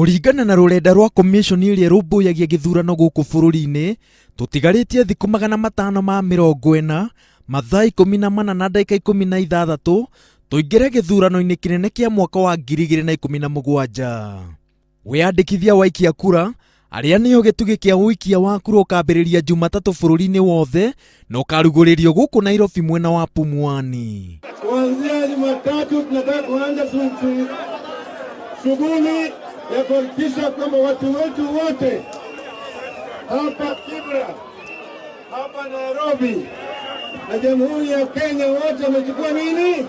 Kũringana na rũrenda rwa commission ĩrĩa ĩrũmbũyagia gĩthurano gũkũ bũrũri-inĩ, tũtigarĩtie thikũ 540, mathaa 14 na ndagĩka 16 tũingĩre gĩthurano-inĩ kĩnene kĩa mwaka wa 2017. Wĩyandĩkithia wa aikia kura arĩa nĩo gĩtugĩ kĩa ũikia wa kura ũkambĩrĩria Jumatatũ bũrũri-inĩ wothe na ũkarugũrĩrio gũkũ Nairobi mwena wa Pumwani. Kuanzia Jumatatu tunataka kuanza shughuli ya kuhakikisha kwamba watu wetu wote hapa Kibra, hapa Nairobi na Jamhuri ya Kenya wote wamechukua nini?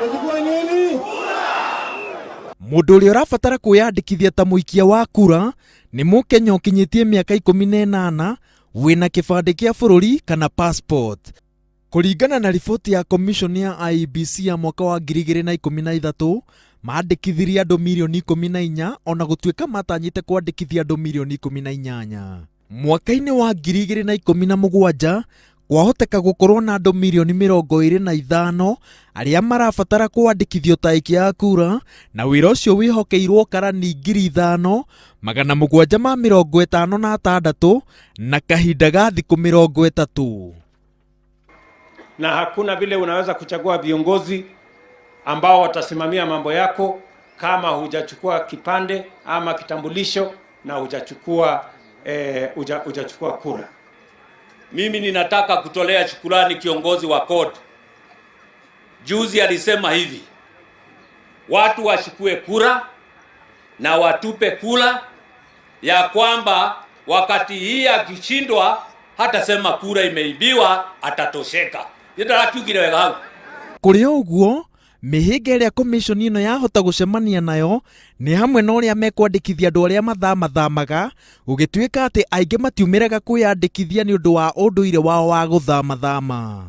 Wamechukua nini? Mũndũ ũrĩa ũrabatara kwĩyandĩkithia ta mũikia wa kura nĩ Mũkenya ũkinyĩtie mĩaka 18 wĩna kĩbandĩ kĩa bũrũri kana passport. Kũringana na riboti ya commission ya IEBC ya mwaka wa 2013, mandĩkithirie andũ mirioni 14 ona gũtuĩka matanyĩte kwandĩkithia andũ mirioni 18. Mwaka-inĩ wa 2017 kwahoteka gũkorwo na andũ mirioni 25 arĩa marabatara kwandĩkithio ta aikia a kura, na wĩra ũcio wĩhokeirwo karani 5756 na kahinda ga thikũ 30. Na hakuna vile unaweza kuchagua viongozi ambao watasimamia mambo yako kama hujachukua kipande ama kitambulisho na hujachukua kura. Mimi ninataka kutolea shukrani kiongozi wa CORD. Juzi alisema hivi, watu wachukue kura na watupe kura ya kwamba wakati hii akishindwa hatasema kura imeibiwa, atatosheka. Nĩndarakiugire wega hau. Kũrĩ ũguo, mĩhĩnga ĩrĩa commission ĩno yahota gũcemania nayo nĩ hamwe na ũrĩa mekwandĩkithia andũ arĩa mathamathamaga, gũgĩtuĩka atĩ aingĩ matiumĩraga kwĩyandĩkithia nĩ ũndũ wa ũndũire wao wa gũthamathama.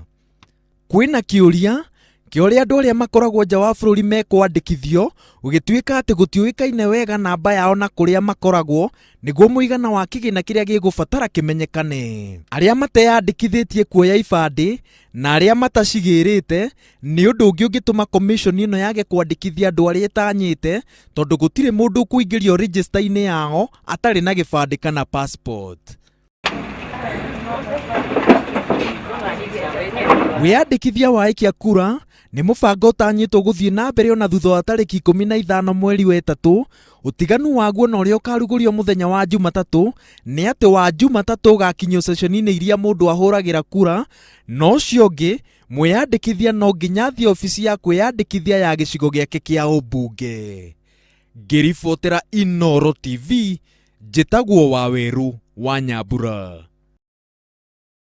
Kwĩna kĩũria kĩa ũrĩa andũ arĩa makoragwo nja wa bũrũri mekwandĩkithio, gũgĩtuĩka atĩ gũtiũĩkaine wega namba yao na kũrĩa makoragwo nĩguo mũigana wa kĩgĩna kĩrĩa gĩgũbatara kĩmenyekane. Arĩa mateyandĩkithĩtie kuoya ibandĩ na arĩa matacigĩrĩte nĩ ũndũ ũngĩ ũngĩtũma commission ĩno yage kwandĩkithia andũ arĩa ĩtanyĩte, tondũ gũtirĩ mũndũ ũkũingĩrio register-inĩ yao atarĩ na gĩbandĩ kana passport. Wĩyandĩkithia wa aikia kura nĩ mũbango ũtanyĩtwo gũthiĩ na mbere ona thutha wa tarĩki 15 mweri wa ĩtatũ. Ũtiganu waguo na ũrĩa ũkarugũrio mũthenya wa Jumatatũ nĩ atĩ wa Jumatatũ ũgakinyio ceceni-inĩ iria mũndũ ahũragĩra kura, na ũcio ũngĩ mwĩyandĩkithia no nginya athiĩ obici ya kwĩyandĩkithia ya gĩcigo gĩake kĩa ũmbunge. Ngĩribotera Inooro TV, njĩtagwo Wawerũ wa Nyambura.